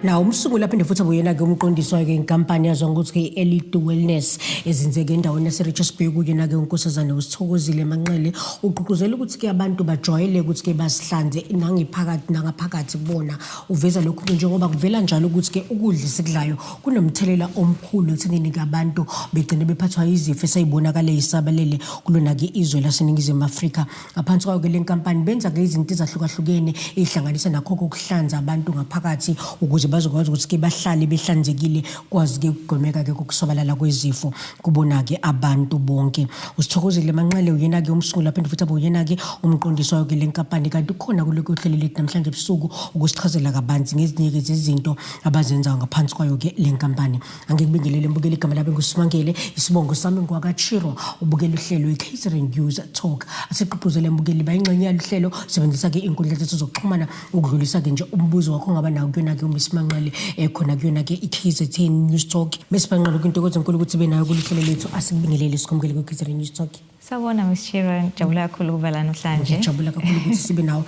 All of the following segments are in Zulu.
Nawo umsunguli aphinde futhi abuyena-ke umqondisi wayo-ke inkampani yaziwa ngokuthi-ke i-Elite Wellness ezinzeke endaweni yase-Richards Bay, kuyena-ke uNkosazane uSithokozile Manqele, ugqugquzela ukuthi-ke abantu bajwayele ukuthi-ke bazihlanze nangephakathi nangaphakathi kubona. Uveza lokhu-ke njengoba kuvela njalo ukuthi-ke ukudla esikudlayo kunomthelela omkhulu ekuthenini-ke abantu begcine bephathwa yizifo eseyibonakale yisabalele kulona-ke izwe laseNingizimu Afrika. Ngaphansi kwayo-ke le nkampani benza-ke izinto ezahlukahlukene ey'hlanganisa nakho kokuhlanza abantu ngaphakathi ukuze bazokwazi ukuthi-ke bahlale behlanzekile, kwazi-ke ukugwemeka-ke kokusabalala kwezifo kubona-ke abantu bonke. USithokozile Manqele uyena-ke umsunguli aphinde futhi abe uyena-ke umqondisi wayo-ke le nkampani, kanti ukhona kulokhu uhlelo lethu namhlanje ebusuku ukusichazela kabanzi ngezinye-ke zezinto abazenzayo ngaphansi kwayo-ke le nkampani. Angikubingelele mbukeli, igama lami nguSimangele, isibongo sami ngwakaChiro, ubukela uhlelo i-KZN News Talk. Asigqugquzele mbukeli bayingxenye yaluhlelo, sebenzisa-ke iy'nkundla zethu zokuxhumana ukudlulisa-ke nje umbuzo wakho ongaba nawo kuyona-ke uMiss Manqele, khona kuyona-ke i-KZN News Talk. Miss Manqele, kwintokozo enkulu ukuthi ube nayo kuluhlelo lethu, asikubingelele sikwamukele kwi-KZN News Talk. Sawubona Miss Chiro, ngijabula kakhulu ukuba la namhlanje. Ngijabula kakhulu ukuthi sibe nawe.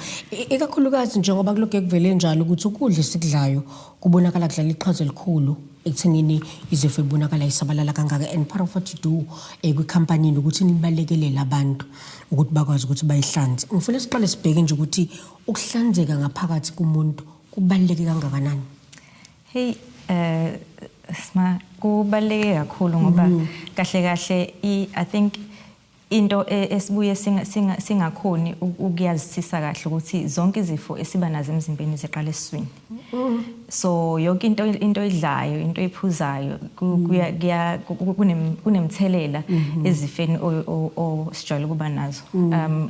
Ikakhulukazi njengoba kulokhu kuvele njalo ukuthi ukudla esikudlayo kubonakala kudlala iqhaza elikhulu ekuthenini izifo ibonakala isabalala kangaka, and part of what you do kwikhampanini ukuthi nibalekelele abantu ukuthi bakwazi ukuthi bayihlanze. Ngifuna siqale sibheke nje ukuthi ukuhlanzeka ngaphakathi kumuntu kubaluleke kangakanani. Hey, sma kubaluleke kakhulu ngoba kahle kahle I think into esibuye singakhoni ukuyazisisa kahle ukuthi zonke izifo esiba nazo emzimbeni ziqala esiswini. So yonke into oyidlayo, into oyiphuzayo kuya kunemthelela ezifeni osijwayele ukuba nazo.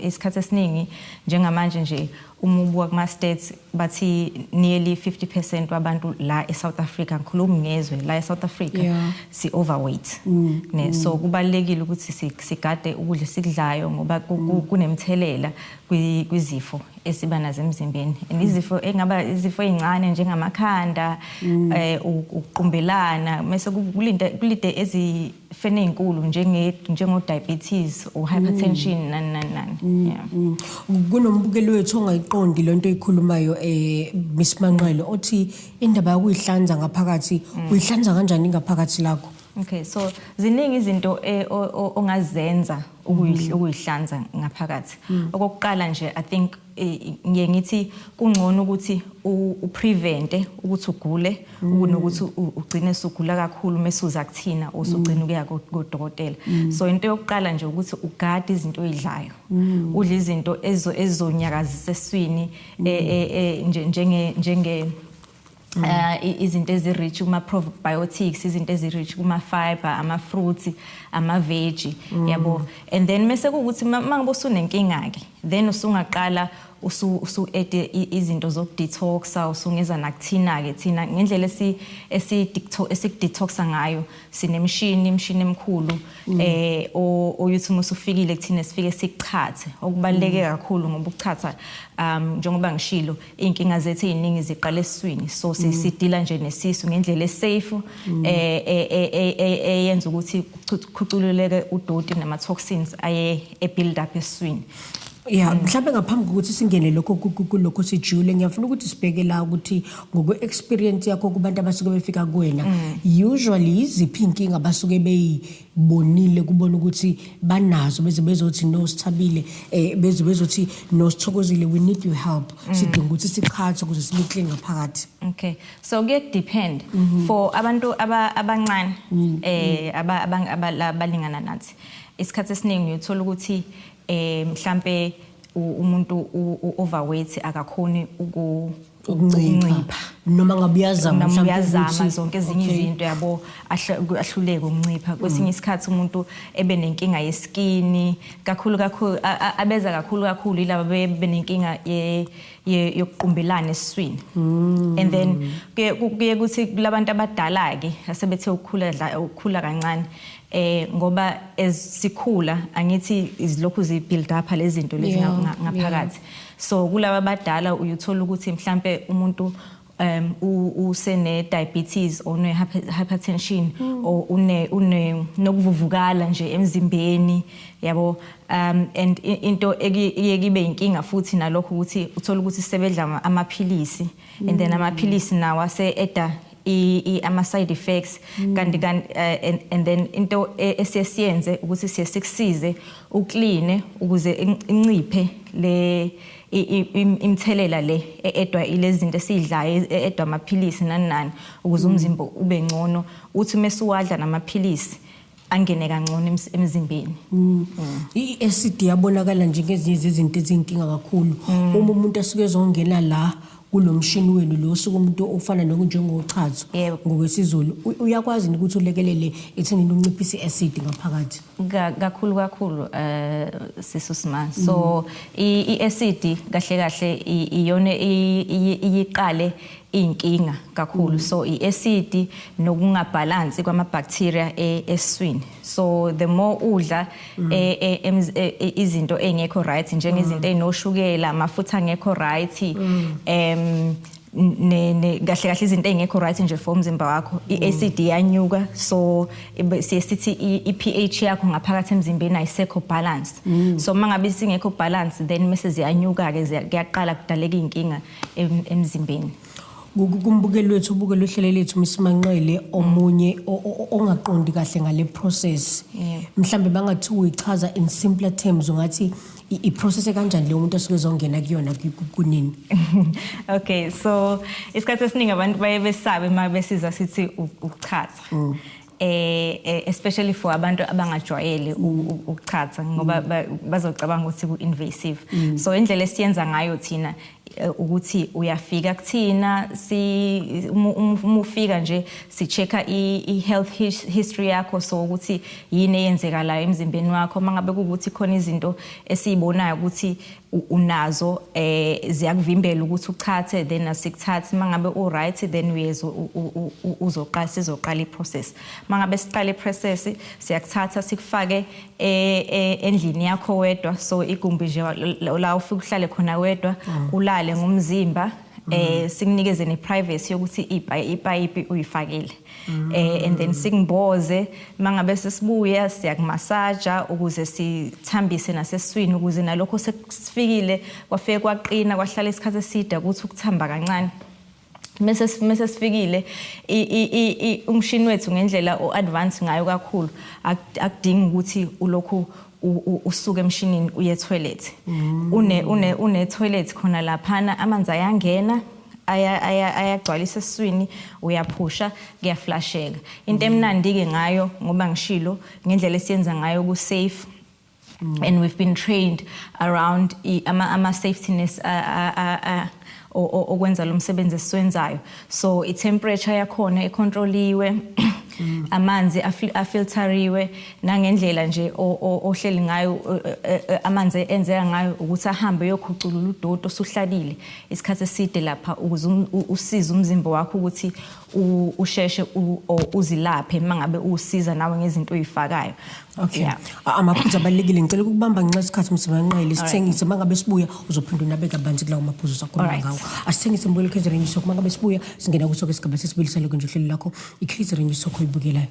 Isikhathi esiningi njengamanje nje uma ubuka kuma stats bathi nearly 50% wabantu la eSouth Africa, ngikhuluma ngezwe la eSouth Africa, si overweight ne. So kubalulekile ukuthi sigade ukudla esikudlayo ngoba kunemthelela kwizifo esiba nazo emzimbeni, and izifo engaba izifo ezincane njengamakhanda, ukuqumbelana, mase kulinde kulide ezifeni ezinkulu njengo diabetes or hypertension, nani nani nani, yeah. Kunombukeli wethu ongayiqondi lento oyikhulumayo, Miss Manqele, othi indaba yokuyihlanza ngaphakathi, uyihlanza kanjani ngaphakathi lakho? Okay, so ziningi izinto ongazenza ukuyihlanza ngaphakathi. Okokuqala nje, I think ngiye ngithi kungcono ukuthi uprevente ukuthi ugule kunokuthi ugcine sugula kakhulu mase uza kuthina usugcina ukuya kodokotela. So into yokuqala nje ukuthi ugade izinto oyidlayo. Udle izinto ezonyakazisa esiswini, nje njenge izinto ezi-rich kuma probiotics, izinto ezi-rich kuma fiber, ama fruits, ama veg, yabo. And then mase kuwukuthi mangabe usunenkinga ke, then usungaqala usu add izinto zokudetoxa, usungeza nakuthina ke thina ngendlela esi esikudetoxa ngayo. Sinemishini, imishini emikhulu oyuthi uma usufikile kuthina sifike sikuchathe, okubaluleke kakhulu ngoba ukuchatha, njengoba ngishilo, inkinga zethu eziningi ziqala esiswini, so sidila nje nesisu ngendlela esafe eyenza ukuthi khucululeke udoti nama toxins aye e build up esiswini. Ya, mhlawumbe ngaphambi kokuthi singene lokho kulokho sijule, ngiyafuna ukuthi sibheke la ukuthi ngokwe-experience yakho kubantu abasuke befika kuwena, usually yiziphi iy'nkinga abasuke beyibonile kubona ukuthi banazo beze bezothi, "No Sithabile," beze bezothi, "No Sithokozile, we need your help, sidinga ukuthi sichathe ukuze sibe clean ngaphakathi"? Okay. So kuye depend for abantu abancane abalingana nathi. Isikhathi esiningi uyothola ukuthi mhlambe umuntu overweight akakhoni ukuncipha, noma ngabe uyazama. Noma mhlawumbe uyazama zonke ezinye izinto, yabo, ahluleke ukuncipha. Kwesinye isikhathi umuntu ebe nenkinga yeskin kakhulu kakhulu, abeza kakhulu kakhulu yilaba benenkinga yokuqumbelana esiswini. And then kuye kuthi kulabantu abadala ke asebethe ukukhula ukukhula kancane, ngoba esikhula angithi izilokhu zi build up lezi zinto lezi ngaphakathi. So kulaba abadala uyuthola ukuthi mhlambe umuntu Usene diabetes or une hypertension or une nokuvuvukala nje emzimbeni, yabo. And into iye kibe inkinga futhi nalokho ukuthi uthola ukuthi sebedla amaphilisi, and then amaphilisi nawo ase eda ama side effects. Kanti and then into esiyesiyenze ukuthi siye sikusize u-clean ukuze inciphe le imthelela le edwa ilezi zinto esidlayo, edwa amaphilisi nani nani, ukuze umzimba ube ngcono, uthi mase uwadla namaphilisi angene kangcono emzimbeni. I-acid yabonakala njengezinye zezinto eziyinkinga kakhulu uma umuntu asuke ezongena la kulo mshini wenu lo suke umuntu ofana nokunjengochazo ngokwesiZulu, uyakwazi ukuthi ulekelele ekutheni unciphise i-acid ngaphakathi? Kakhulu kakhulu, sisusima. So i-acid kahle kahle iyona iyiqale inkinga kakhulu. So i-acid nokungabhalansi kwama-bacteria esiswini. So the more udla izinto engekho right, njengezinto ey'noshukela, amafutha angekho right, ne kahle kahle izinto ey'ngekho right nje for umzimba wakho, i-acid iyanyuka. So siye sithi i-pH yakho ngaphakathi emzimbeni ayisekho balanced. So uma ngabe isingekho balance, then mase ziyanyuka-ke, kuyaqala kudaleka iy'nkinga emzimbeni. Kumbukeli wethu ubukela uhlelo lethu, Miss Manqele, omunye ongaqondi kahle ngale process, mhlambe bangathi uyichaza in simpler terms, ungathi i-process ekanjani leyo umuntu asuke ezongena kuyona kunini? Okay, so isikhathi esiningi abantu baye besabe uma besiza sithi ukuchatha, especially for abantu abangajwayele ukuchatha, ngoba bazocabanga ukuthi ku-invasive. So indlela esiyenza ngayo thina ukuthi uyafika kuthina, si uma ufika nje si-check-a i-health history yakho, so ukuthi yini eyenzekalayo emzimbeni wakho. Uma ngabe kuwukuthi khona izinto esiyibonayo ukuthi unazo ziyakuvimbela ukuthi uchathe, then asikuthathi. Uma ngabe u-right, then uyeza uzoqala, sizoqala i-process. Uma ngabe siqala i-process, siyakuthatha sikufake endlini yakho wedwa, so igumbi nje la ufike uhlale khona wedwa, ulale ngomzimba, sikunikeze ne-privacy yokuthi ipayipi uyifakile, and then sikumboze. Mangabe sesibuya siyakumasaja ukuze sithambise nasesiswini, ukuze nalokho sekufikile kwafike kwaqina, kwahlala isikhathi eside ukuthi ukuthamba kancane. Mase sifikile, umshini wethu ngendlela o-advance ngayo kakhulu, akudingi ukuthi ulokhu usuke emshinini uye toilet. Une toilet khona laphana, amanzi ayangena, ayagcwalisa esiswini, uyaphusha, kuyaflasheka. Into emnandi ke ngayo, ngoba ngishilo ngendlela esiyenza ngayo ku safe, and we've been trained around ama safetyness okwenza lo msebenzi esiwenzayo. So i-temperature yakhona icontroliwe, amanzi afilteriwe, nangendlela nje ohleli ngayo, amanzi enzeka ngayo ukuthi ahambe yokhuculula udoti osuhlalile isikhathi eside lapha, ukuze usize umzimba wakho ukuthi usheshe uzilaphe mangabe usiza nawe ngezinto oyifakayo. Okay. Amaphuzu abalulekile. Ngicela ukubamba ngenxa yesikhathi, Miss Manqele. Sithengise, mangabe sibuya uzophinda unabe kabanzi kulawo maphuzu sakhuluma ngawo. Asithengise, mbukeli KZN News Talk. Mangabe sibuya singena kuso ke isigaba sesibili salokho nje uhlelo lakho i-KZN News Talk oyibukelayo.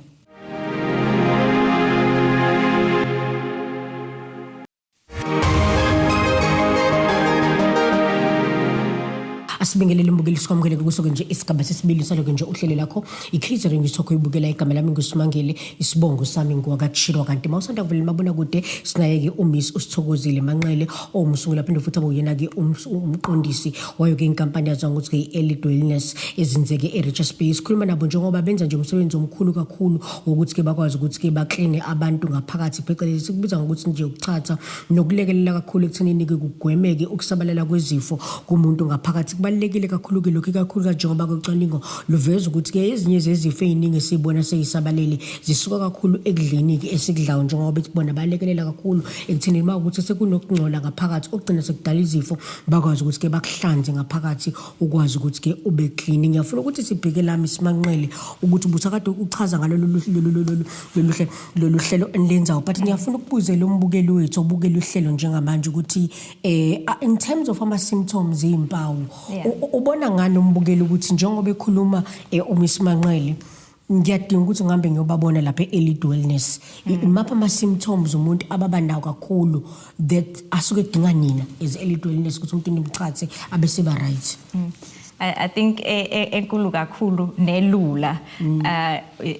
Asibingelele mbukeli, sikwamukele kuso-ke nje isigaba sesibili salokho nje uhlelo lakho i-KZN News Talk oyibukela. Igama lami nguSimangele, isibongo sami ngowakaTshilwa. Kanti uma usanda kuvela mabonakude, sinaye-ke uMiss uSithokozile Manqele, owumsunguli aphinde futhi abe uyena-ke umqondisi wayo-ke inkampani yaziwa ngokuthi-ke i-Elite Wellness ezinzeke e-Richards Bay. Sikhuluma nabo njengoba benza nje umsebenzi omkhulu kakhulu wokuthi-ke bakwazi ukuthi-ke bakline abantu ngaphakathi, phecelezi sikubiza ngokuthi nje ukuchatha, nokulekelela kakhulu ekuthenini-ke kugwemeke ukusabalala kwezifo kumuntu ngaphakathi. Kubalulekile kakhulu-ke lokhu, ikakhulukazi njengoba kucwaningo luveza ukuthi-ke ezinye zezifo ey'ningi esiy'bona sey'sabalele zisuka kakhulu ekudleni-ke esikudlayo, njengoba bethi bona balekelela kakhulu ekuthenini uma ukuthi sekunokungcola ngaphakathi okugcina sekudala izifo, bakwazi ukuthi-ke bakuhlanze ngaphakathi, ukwazi ukuthi-ke ube clean. Ngiyafuna ukuthi sibheke lami simanqele ukuthi ubuthakade uchaza ngalolu lolu hlelo enilenzayo, but ngiyafuna ukubuzela umbukeli wethu obukela uhlelo njengamanje ukuthi in terms of ama symptoms, izimpawu. Ubona ngani umbukeli ukuthi njengoba ekhuluma uMiss Manqele, ngiyadinga ukuthi ngihambe ngiyobabona lapha e-Elite Wellness? Imaphi ama-symptoms umuntu ababa nawo kakhulu that asuke edinga nina as Elite Wellness ukuthi umuntu nimchathe abe seba right? I think enkulu kakhulu nelula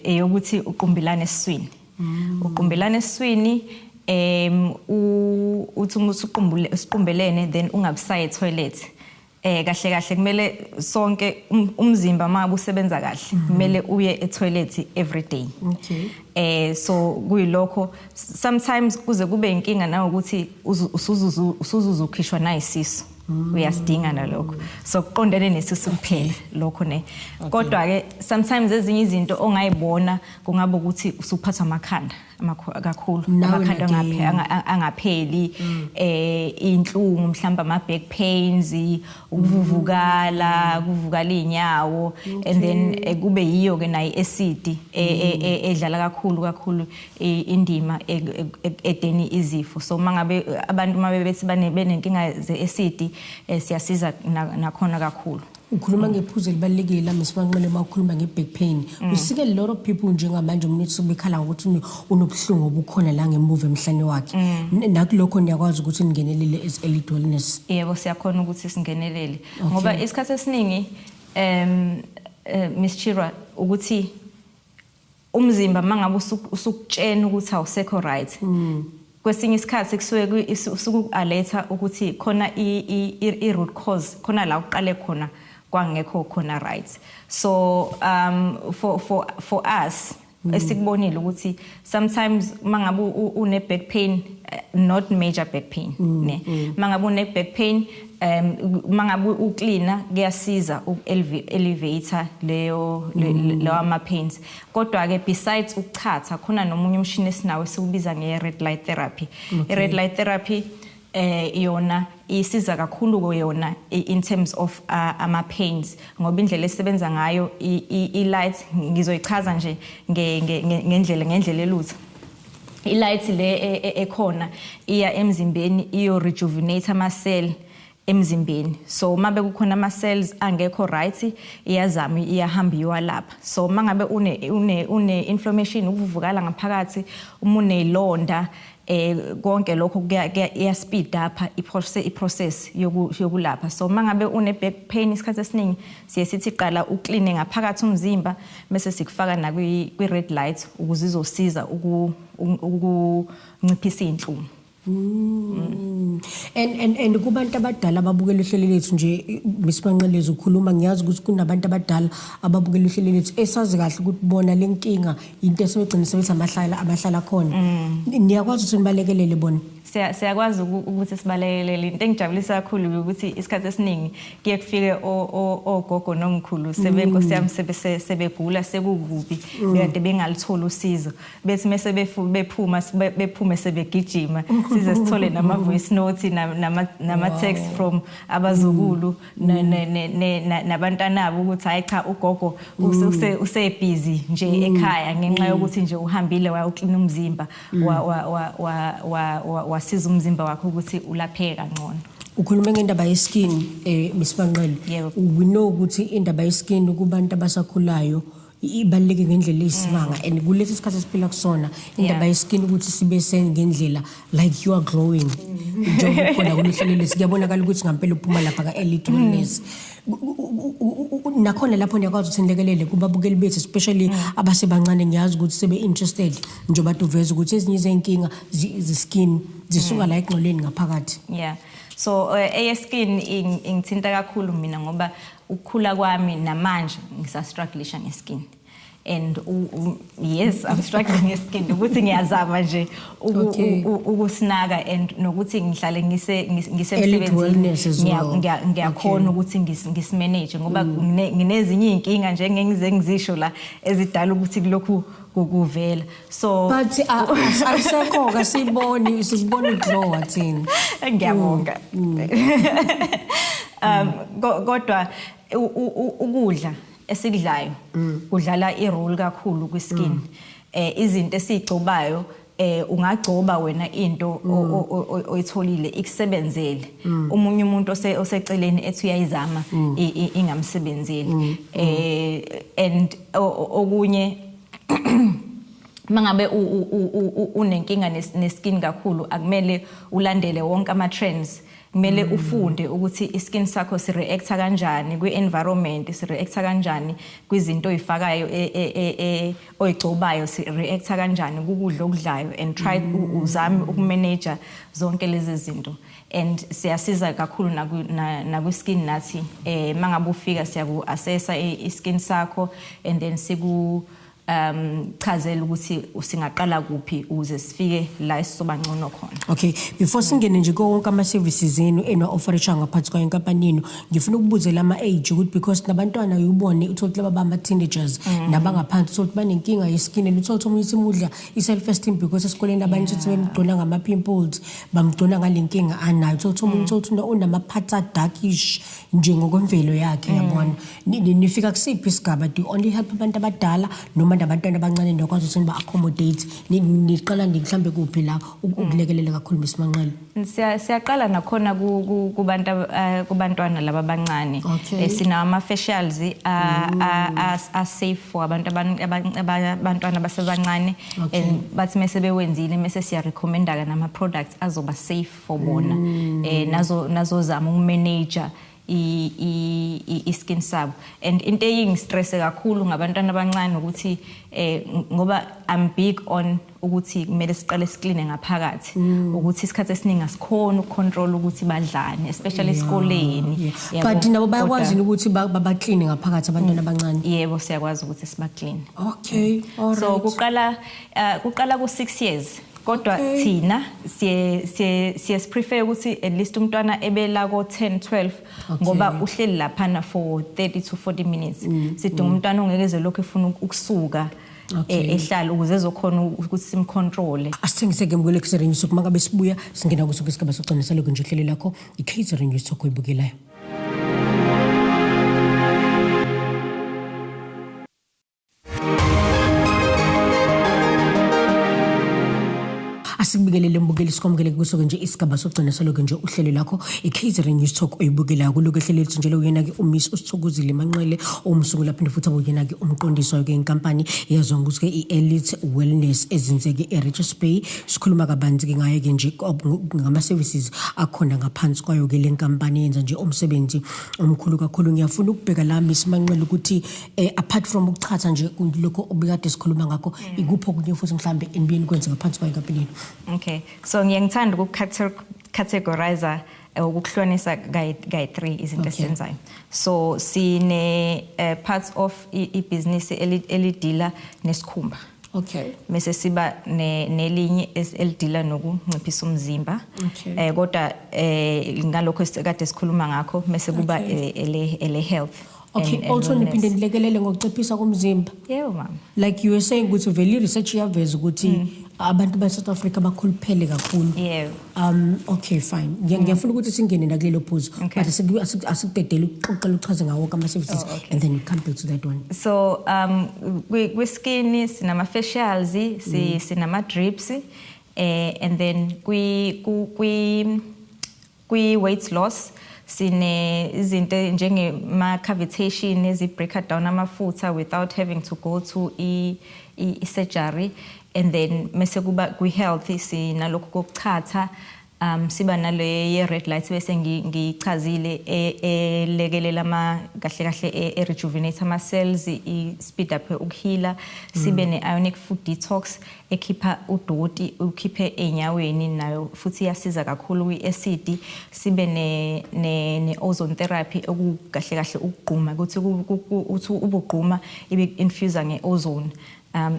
eyokuthi uqumbelana esiswini. Uqumbelana esiswini, uthi uma usuqumbule usiqumbelene, then ungabusayi toilet. Kahle kahle kumele sonke umzimba uma usebenza kahle kumele uye etoilet every day. So kuyilokho, sometimes kuze kube inkinga nawe ukuthi usuzuza ukhishwa nayisisu, uyasidinga nalokho, so kuqondene nesisu kuphela lokho ne. Kodwa ke sometimes ezinye izinto ongayibona kungaba ukuthi usuphathwa amakhanda kakhulu, Now and amakhanda again. angapheli, inhlungu, mhlawumbe ama back pains, ukuvuvukala, kuvukala inyawo, and then kube yiyo ke nayo acid edlala kakhulu kakhulu indima edeni izifo. So mangabe abantu mabe bethi benenkinga ze-acid, siyasiza nakhona kakhulu. Ukhuluma ngephuzu elibalulekile la, Miss Manqele, uma ukhuluma nge-back pain. We see a lot of people njengamanje umuntu sekubekhala ngokuthi unobuhlungu obukhona la ngemuva emhlane wakhe. Nakulokho niyakwazi ukuthi ningenelele as Elite Wellness? Yebo, siyakhona ukuthi singenelele, ngoba isikhathi esiningi, Miss Chirwa, ukuthi umzimba mangabe usukutshena ukuthi awusekho right, kwesinye isikhathi kusuke usuku-alerta ukuthi khona i-root cause khona la uqale khona kwangekho khona right. So for us esikubonile ukuthi sometimes mangabe une back pain, not major back pain ne, mangabe une back pain, mangabe ucleaner kuyasiza uku-elevate leyo lawa ama pains. Kodwa ke besides ukuchatha, khona nomunye umshini esinawo esiwubiza nge red light therapy. I red light therapy yona isiza kakhulu ko yona in terms of ama pains, ngoba indlela esebenza ngayo i light, ngizoyichaza nje ngendlela elutha. I-light le ekhona iya emzimbeni iyo rejuvenate ama cell emzimbeni. So mabe kukhona ama cells angekho right, iyazama iyahamba iyowalapha. So mangabe une inflammation, ukuvuvukala ngaphakathi, uma unezilonda, konke lokho kuya iya speed up i process yokulapha. So mangabe une back pain, isikhathi esiningi siye sithi qala uclean ngaphakathi umzimba, bese sikufaka na kwi red light ukuze izosiza ukunciphisa inhlungu. And kubantu abadala ababukela uhlelo lethu nje, Miss Manqelezi, ukhuluma, ngiyazi ukuthi kunabantu abadala ababukela uhlelo lethu esazi kahle ukuthi bona lenkinga into esebegcina sebethi amahlala khona. Niyakwazi ukuthi nibalekelele bona? Siyakwazi ukuthi sibalekelele. Into engijabulisa kakhulu ukuthi isikhathi esiningi kuye kufike ogogo nomkhulu sebenkosi yami sebegula sekukubi, bekade bengalitholi usizo, bethi mase bephuma bephume sebegijima, size sithole nama voice notes nama text from abazukulu nabantwana ukuthi hayi cha, ugogo use busy nje ekhaya ngenxa yokuthi nje uhambile wayoclean umzimba, wasiza umzimba wakhe ukuthi ulapheke kangcono. Ukhuluma ngendaba yeskin, Miss Manqele. Yebo. We know ukuthi indaba yeskin kubantu abasakhulayo ibaluleke ngendlela eyisimanga, and kulesi sikhathi esiphila kusona indaba yeskin ukuthi sibe ngendlela like you are glowing njengoba ukhona kulo hlelo lesi, kuyabonakala ukuthi ngampela uphuma lapha ka-Elite Wellness. Nakhona lapho niyakwazi ukuthi nilekelele kubabukeli bethu, especially abasebancane? Ngiyazi ukuthi sebe-interested njengoba tuveza ukuthi ezinye izenkinga ze-skin zisuka la ekungcoleni ngaphakathi. Yeah. So eye-skin ingithinta kakhulu mina, ngoba ukukhula kwami namanje ngisastrugglisha ngeskin. And yes, I'm struggling ngeskin, ukuthi ngiyazama nje ukusinaka and nokuthi ngihlale Elite Wellness as ngisemsebenzini well. Ngiyakhona ukuthi ngisimanage, ngoba nginezinye iy'nkinga nje engize ngizisho la ezidala ukuthi kulokhu kuvela, so But ayisekho ke, siboni sikubona uglowa thina. Ngiyabonga. Kodwa ukudla esikudlayo kudlala irole kakhulu kwiskin. Izinto esizigcobayo. Ungagcoba wena into oyitholile ikusebenzele, omunye umuntu oseceleni ethi uyayizama ingamsebenzeli. And okunye, mangabe unenkinga neskin kakhulu, akumele ulandele wonke ama trends. Kumele ufunde ukuthi iskin sakho sireacta kanjani kwi-environment, sireacta kanjani kwizinto oyifakayo, oyigcobayo, sireacta kanjani kukudla okudlayo, and try uzame ukumanage zonke lezi zinto. And siyasiza kakhulu nakwi-skin nathi. Mangabe ufika, siyaku-assessa i-skin sakho and then siku chazela ukuthi singaqala kuphi ukuze sifike la esizoba ngcono khona. Okay, before singene nje kuwo wonke ama-services enu eniwa-offerisha ngaphansi kwayo inkampani yenu, ngifuna ukubuzela ama-age ukuthi, because nabantwana uyubone uthole ukuthi laba bama-teenagers nabangaphansi, uthole ukuthi banenkinga yeskin, and uthole ukuthi omunye simudla i-self esteem because esikoleni abanye uthi bemgcona ngama-pimples, bamgcona ngale nkinga anayo. Uthole ukuthi omunye, uthole ukuthi unama-parts a-darkish nje ngokwemvelo yakhe, yabona. Nifika kusiphi isigaba? Do you only help abantu abadala noma nabantwana abancane niyakwazi ukuthi niba-accommodate? Niqala mhlambe kuphi la ukulekelela kakhulu, Miss Manqele? Siyaqala nakhona kubantu kubantwana laba abancane. Sinawo ama-facials a safe for abantu abantwana abasebancane, and bathi mese bewenzile, mese siya-recommenda-ke nama-products azoba safe for bona, nazo nazozama ukumanage i-skin sabo. And into eyingistresse kakhulu ngabantwana abancane ukuthi ngoba I'm big on ukuthi kumele siqale sikline ngaphakathi, ukuthi isikhathi esiningi asikhona ukucontrol ukuthi badlane, especially esikoleni. Yabo, But nabo bayakwazi kodwa- ukuthi babakline ngaphakathi abantwana abancane? Yebo, siyakwazi ukuthi sibakline. Okay, all So kuqala ku 6 years, kodwa thina siye prefer ukuthi at least umntwana ebela ko 10 12, ngoba uhleli laphana for 30 to 40 minutes. Sidinga umntwana ongeke eze lokhu efuna ukusuka, ehlala ukuze ezokhona ukuthi simcontrol. Asithengise-ke mbukeli KZN News Talk. Mangabe sibuya, singena kuso isigaba sokugcina salokhu nje uhlelo lakho i-KZN News Talk oyibukelayo. Asikubikelele mbukeli, sikwamukele kuso-ke nje isigaba sokugcina salokhu nje uhlelo lakho i-KZN News Talk oyibukelayo. Kulokhu ehlelo lethu njalo uyena-ke uMiss uSithokozile Manqele, umsunguli aphinde futhi abe uyena-ke umqondisi wayo-ke inkampani eyaziwa ngokuthi-ke i-Elite Wellness ezinze-ke e-Richards Bay. Sikhuluma kabanzi-ke ngayo-ke nje ngama-services akhona ngaphansi kwayo-ke le nkampani, yenza nje umsebenzi omkhulu kakhulu. Ngiyafuna ukubheka la, Miss Manqele, ukuthi apart from ukuchatha nje lokho obekade sikhuluma ngakho, ikuphi okunye futhi mhlambe enibuye nikwenze ngaphansi kwayo inkampani yenu? Okay, so ngiye ngithanda ukucategorize, ukuhlukanisa kayi 3 izinto esizenzayo. So sine parts of ibhizinisi elidila nesikhumba, bese siba nelinye elidila nokunciphisa umzimba, kodwa ngalokho esikade sikhuluma ngakho, bese kuba ele health and Also wellness. Niphinde nilekelele ngokunciphisa komzimba? Yebo, mama. Like you were saying ukuthi vele i-research iyaveza ukuthi abantu ba-South Africa bakhuluphele kakhulu. Yebo. Okay, fine. Ngiyafuna ukuthi singene nakulelo phuzu, but asikudedele ukuxoxela, uchaze ngawo wonke ama-services, Oh, okay. and then we come back to that one. So kwi skin sinama facials, sinama drips, and then kwi weight loss sine izinto njenge ma cavitation ezi break down amafutha without having to go to i surgery. And then mase kuba kwi health sinalokho kokuchatha, siba nale ye red light bese ngichazile, elekelela ama kahle kahle e rejuvenate ama cells, i speed up ukuheala. Sibe ne ionic food detox ekhipha udoti, ukhiphe enyaweni, nayo futhi iyasiza kakhulu kwi acid. Sibe ne ozone therapy, okukahle kahle ukugquma, ukuthi uthi ubugquma ibe infuse nge ozone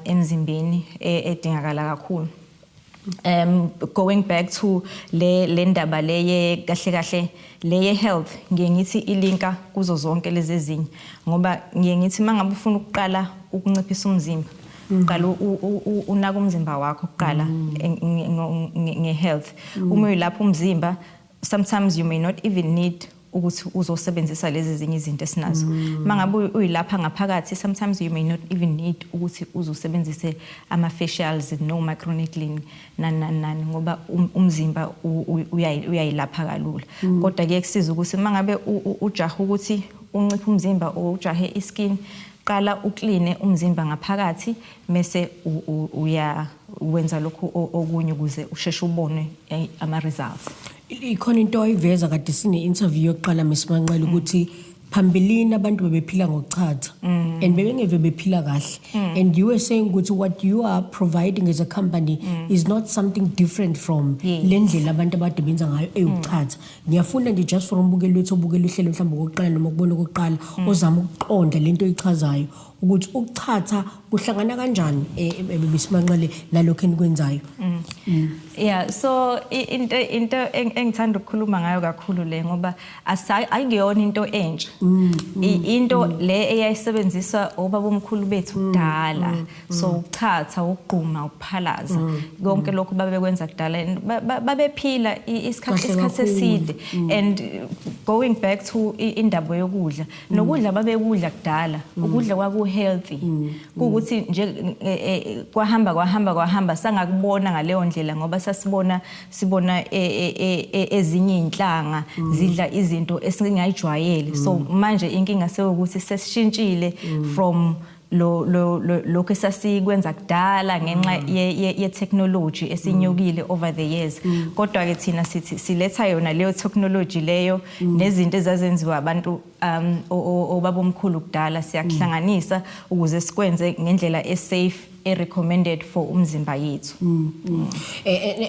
emzimbeni, edingakala kakhulu. Going back to le ndaba leye kahle kahle leye health, ngiye ngithi ilinka kuzo zonke lezi ezinye, ngoba ngiye ngithi mangabe ufuna ukuqala ukunciphisa umzimba, uqala unaka umzimba wakho kuqala nge-health. Uma uyilapha umzimba, sometimes you may not even need ukuthi uzosebenzisa lezi zinye izinto esinazo. Mangabe uyilapha ngaphakathi, sometimes you may not even need ukuthi uzosebenzise ama facials no microneedling, nani nani nani, ngoba umzimba uyayilapha kalula. Kodwa kuye kusiza ukuthi mangabe ujaha ukuthi unciphe umzimba or ujahe iskin, qala ukline umzimba ngaphakathi, mese uya wenza lokhu okunye ukuze usheshe ubone ama results. Ikhona into oyiveza kade sine interview yokuqala, Miss Manqele, ukuthi phambilini abantu bebephila ngokuchatha and bebengeve bephila kahle, and you were saying ukuthi what you are providing as a company is not something different from le ndlela abantu abade benza ngayo eyukuchatha. Ngiyafuna nje just for umbukeli wethu obukela uhlelo mhlawumbe okokuqala noma ukubona okokuqala, ozama ukuqonda lento oyichazayo, ukuthi ukuchatha kuhlangana kanjani, Miss Manqele, nalokho enikwenzayo. Yeah, so into engithanda ukukhuluma ngayo kakhulu le, ngoba ayikuyona into entsha. Into le eyayisebenziswa obabomkhulu bethu kudala. So ukuchatha, ukugquma, ukuphalaza, konke lokhu babekwenza kudala and babephila isikhathi Kahle isikhathi kakhulu. eside. And going back to indaba yokudla, nokudla babekudla kudala, ukudla kwaku healthy. Kuwukuthi nje kwahamba kwahamba kwahamba, sangakubona ngaleyo ndlela, ngoba sasibona sibona ezinye inhlanga zidla izinto esingayijwayele. So manje inkinga sewukuthi sesishintshile from lokho esasikwenza kudala ngenxa ye technology esinyukile over the years. Kodwa ke thina sithi siletha yona leyo technology leyo nezinto ezazenziwa abantu obabomkhulu kudala, siyakuhlanganisa ukuze sikwenze ngendlela e-safe, e-recommended for umzimba yethu.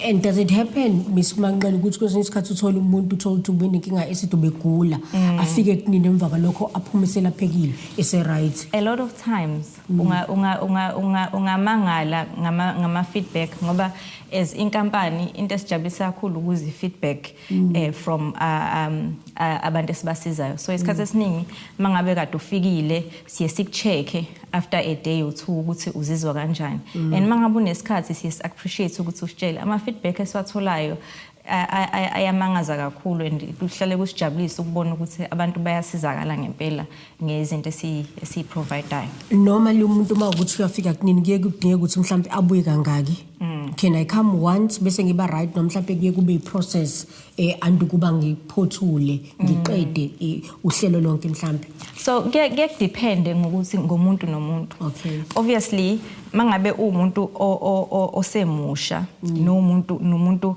And does it happen, Miss Manqele, ukuthi kwesinye isikhathi uthole umuntu, uthole ukuthi ube nenkinga esithi ubegula, afike kunini, emva kwalokho aphume selaphekile, ese-right? A lot of times unga unga unga unga ungamangala ngama feedback, ngoba as inkampani into esijabulisa kakhulu ukuzi feedback from abantu esibasizayo. So isikhathi esiningi mangabe kade ufikile, siye sikucheck after a day or two ukuthi uzizwa kanjani, and mangabe unesikhathi siye appreciate ukuthi usitshele. Ama feedback esiwatholayo ayamangaza kakhulu and kuhlale kusijabulisa ukubona ukuthi abantu bayasizakala ngempela ngezinto esiyi-providayo. Normally umuntu uma ukuthi uyafika kunini, kuye kudingeka ukuthi mhlawumbe abuye kangaki? Can I come once bese ngiba right, noma mhlawumbe kuye kube i-process andukuba ngiphothule, ngiqede uhlelo lonke mhlawumbe? So kuye kudepende ngokuthi ngomuntu nomuntu. Obviously mangabe uwumuntu osemusha nomuntu,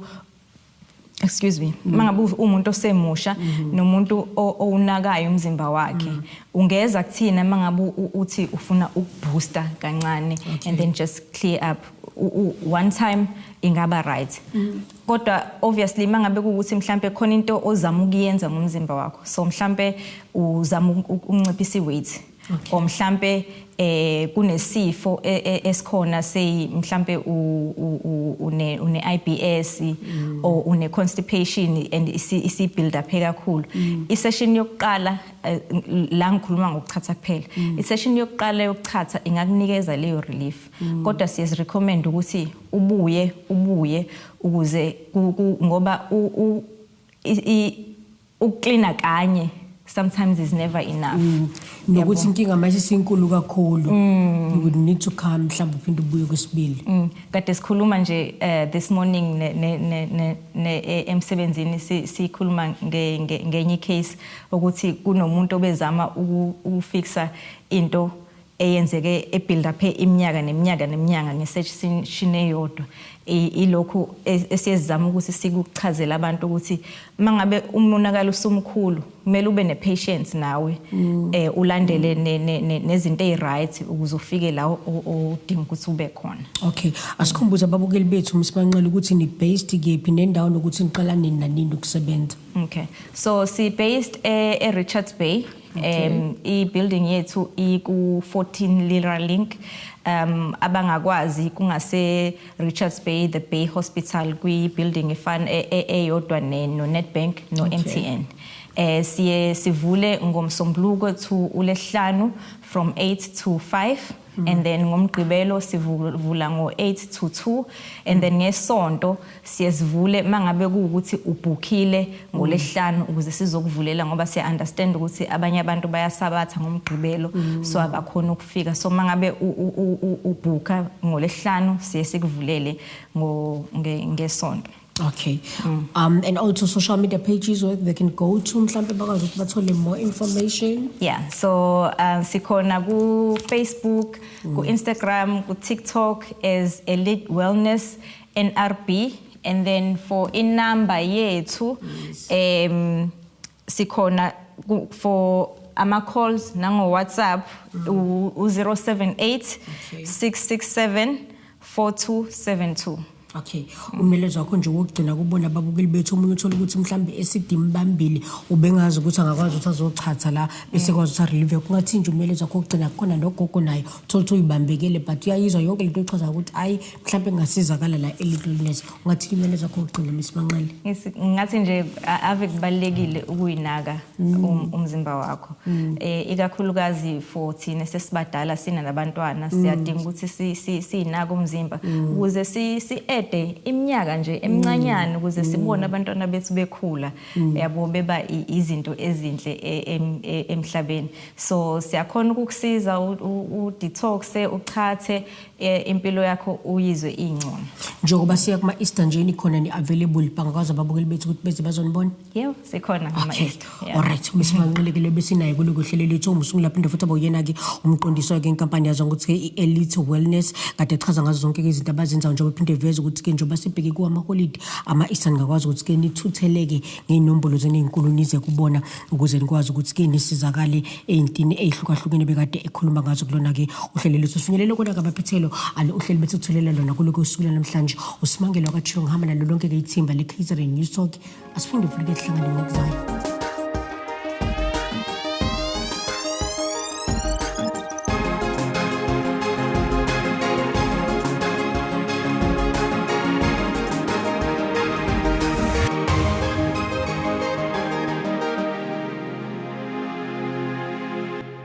excuse me, mangabe umuntu osemusha nomuntu owunakayo umzimba wakhe, ungeza kuthina mangabe uthi ufuna ukubooster kancane and then just clear up one time ingaba right. Kodwa obviously mangabe kuwukuthi mhlambe khona into ozama ukuyenza ngomzimba wakho, so mhlambe uzama ukunciphisa iweight or mhlambe kunesifo esikhona, say mhlambe une IBS or une constipation and isi build up kakhulu, i session yokuqala, la ngikhuluma ngokuchatha kuphela, i session yokuqala yokuchatha ingakunikeza leyo relief. Kodwa siye recommend ukuthi ubuye ubuye ukuze ngoba ukuklina kanye sometimes is never enough. Nokuthi inkinga manje isinkulu kakhulu, you would need to come mhlawumbe uphinde ubuye kwesibili. Kade sikhuluma nje this morning ne emsebenzini, sikhuluma ngenye case ukuthi kunomuntu obezama ukufixa into eyenzeke ebuild up iminyaka neminyaka neminyaka ngesession eyodwa. Ilokhu esiyezama ukuthi sikuchazele abantu ukuthi mangabe umonakalo usumkhulu, kumele ube ne-patience nawe, ulandele nezinto eziright ukuze ufike la odinga ukuthi ube khona. Okay, asikhumbuze ababukeli bethu, Miss Manqele, ukuthi ni based kephi nendawo nokuthi niqala nini nanini ukusebenza. Okay, so si based e Richards Bay. I building yethu iku 14 Lira Link. Abangakwazi, kungase Richards Bay, the Bay Hospital, kwi building efan eyodwa ne no Nedbank no MTN. Siye sivule ngomsombuluko to ulesihlanu from 8 to 5, and then ngomgqibelo sivula ngo-8 to 2, and then ngesonto siye sivule mangabe kuwukuthi ubhukhile ngolesihlanu ukuze sizokuvulela, ngoba siya understand ukuthi abanye abantu bayasabatha ngomgqibelo, so abakhona ukufika. So mangabe ubhukha ngolesihlanu, siye sikuvulele ngesonto. Okay. And also social media pages where they can go to, mhlambe bakwazi ukuthi bathole more information. Yeah, so sikhona ku Facebook, ku Instagram, ku TikTok as Elite Wellness NRB, and then for inamba yethu, sikhona for ama calls nango WhatsApp u 078 667 4272. Okay. Umyalezo wakho nje wokugcina kubona ababukeli bethu, omunye uthola ukuthi mhlambe esidimbambili, ubengazi ukuthi angakwazi ukuthi azochatha la bese kwazi ukuthi arelieve. Kungathi nje umyalezo wakho wokugcina khona nogogo naye uthola ukuthi uyibambekele, but uyayizwa yonke lento echaza ukuthi ayi, mhlambe ngasizakala la Elite Wellness. Ungathi umyalezo wakho wokugcina, Miss Manqele? Ngathi nje ave kubalulekile ukuyinaka umzimba wakho, ikakhulukazi for thina sesibadala, sina nabantwana, siyadinga ukuthi siyinake umzimba ukuze si ede iminyaka nje emincanyana, ukuze sibone abantwana bethu bekhula, yabo, beba izinto ezinhle emhlabeni. So siyakhona ukukusiza u-detox, uchathe, impilo yakho uyizwe ingcono. Njengoba siya kuma-Easter nje, nikhona, ni-available, bangakwazi ababukeli bethu ukuthi beze bazonibona? Yebo, sikhona Okay. ngama-Easter, yeah. Alright, Miss Manqele le besinaye kuloko hlelo lethu umsunguli, phinde futhi abuyena-ke umqondisi wakhe inkampani yazo ukuthi-ke i-Elite Wellness, kade echaza ngazo zonke-ke izinto abazenzayo, njengoba phinde eveza ukuthi-ke njengoba sibheke kuwamaholidi ama-Easter, ningakwazi ukuthi-ke nithutheleke ngey'nombolo zenu ey'nkulu nize kubona ukuze nikwazi ukuthi-ke nisizakale ey'ntini ey'hlukahlukene bekade ekhuluma ngazo kulona-ke uhlelo lethu. Sifinyelele kona-ke amaphethelo alo uhlelo bethu kutholela lona kuloko usuku lanamhlanje. Usimangelo wakathiyo, ngihamba nalo lonke-ke ithimba le-KZN News Talk. Asiphinde futhi-ke sihlangane ngokuzayo.